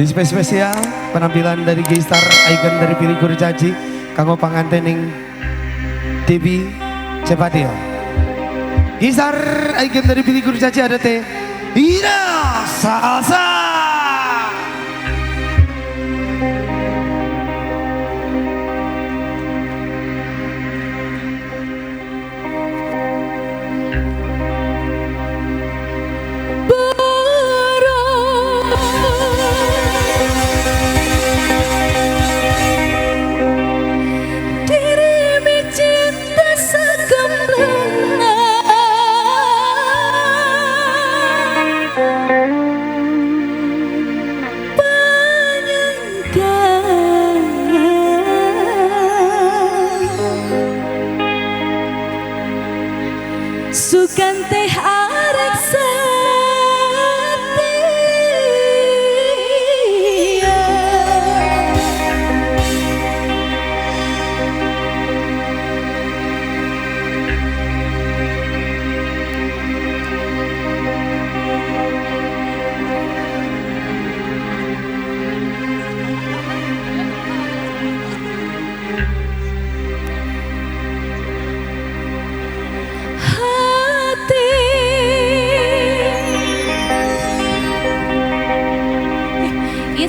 Ini spesial penampilan dari Gistar Icon dari Pilih Kurcaci kanggo panganten Debbie Cepadil. Gistar Icon dari Pilih Kurcaci ada Teh Ira Salsa. Sugan teh arek setia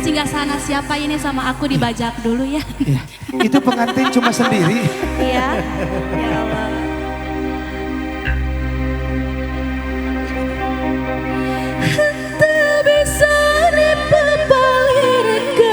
singgah sana siapa ini sama aku dibajak dulu ya. Iya. Itu pengantin cuma sendiri. Iya. Ya Allah. Henteu bisa dipapalirkeun.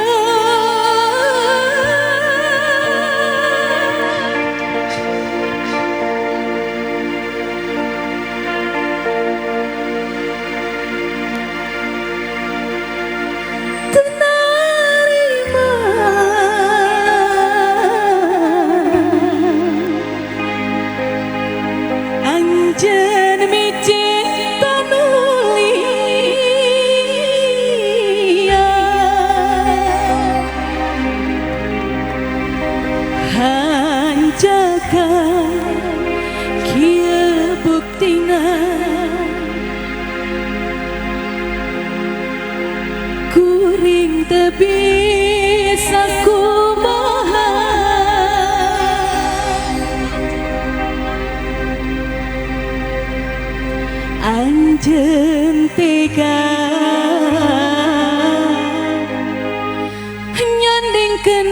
Kieu buktina kuring teu bisa kumaha anjeun tega nyandingkeun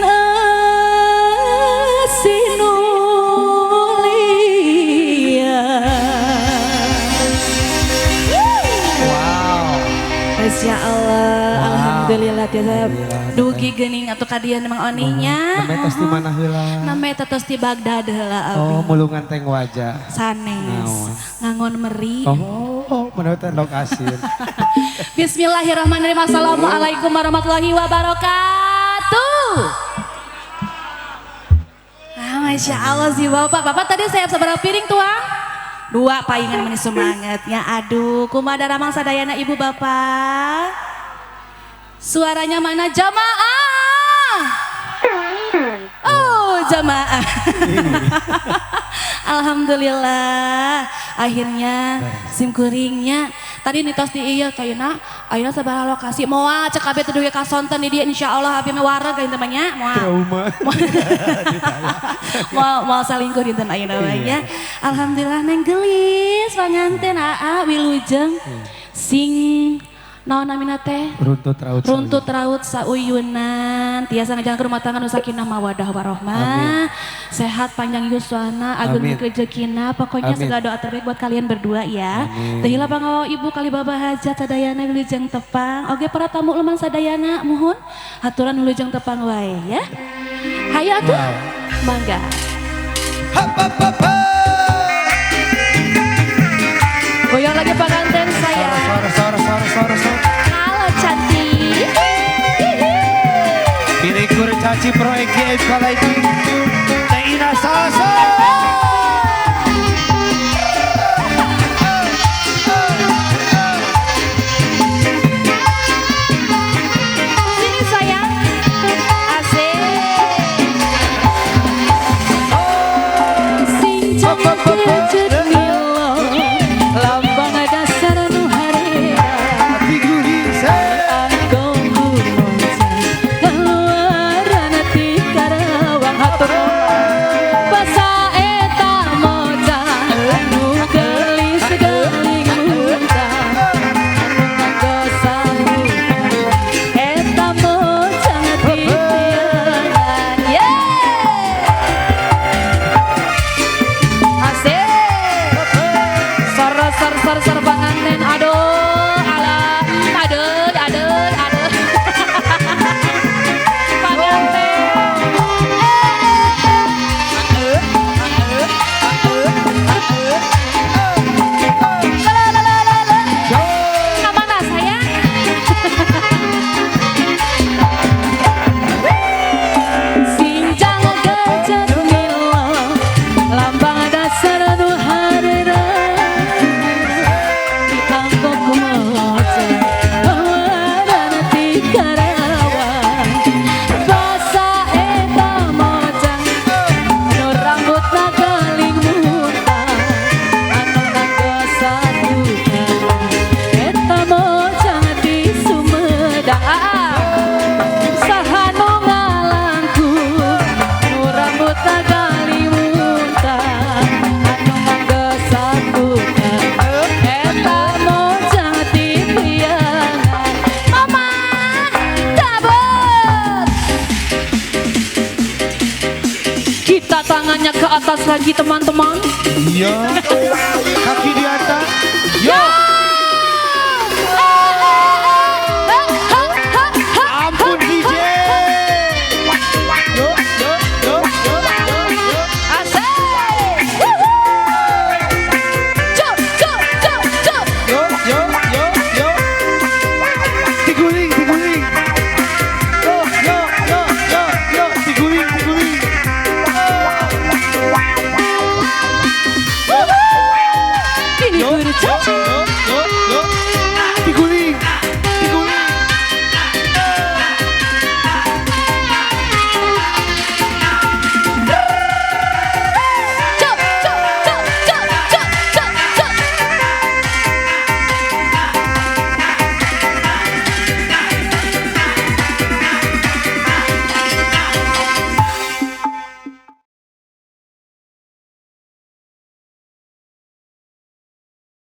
Masya Allah, wow. Alhamdulillah tiasa dugi geuning atuh kadieu Mang Oninya. Namanya tos di mana heula? Namanya tos di Baghdad heula abi. Oh, mulungan teng wajah. Sanes. Ngangon meri. Oh, menurut endog asin. Bismillahirrahmanirrahim. Assalamualaikum warahmatullahi wabarakatuh. Ah, Masya Allah sih Bapak. Bapak tadi saya seberapa piring tuang? Dua paingan meni semangatnya. Aduh, kumaha daramang sadayana ibu bapak. Suaranya mana jamaah? Oh, jamaah. Alhamdulillah. Akhirnya simkuringnya tadi nitos di ieu kayuna ayeuna sabaraha lokasi moal cek kabeh teu dugi ka sonten di dieu insyaallah abi mah wareg gain temannya moal. Trauma. Moal moal salingkuh dinten ayeuna mah nya. Alhamdulillah neng geulis panganten aa wilujeng sing naon namina teh? Runtut raut. Runtut raut sauyunan. Tiasa ngajalankeun rumah tangga nu sakinah mawadah warohmah. Sehat panjang yuswana, agung rezekina. Pokoknya segala doa terbaik buat kalian berdua ya. Teu hilap pangawa ibu kali baba hajat sadayana wilujeng tepang. Oge para tamu lemang sadayana muhun haturan wilujeng tepang wae ya. Hayu atuh. Mangga. Goyang lagi panganten saya. Sor. Halo cantik. Pilih Kurcaci proyek GF Lighting. Teh Ina Salsa. Sini sayang. Asik. Sing cantik lambang dasar nu hareup. Tangannya ke atas lagi teman-teman. Iya. Kaki di atas. Yo.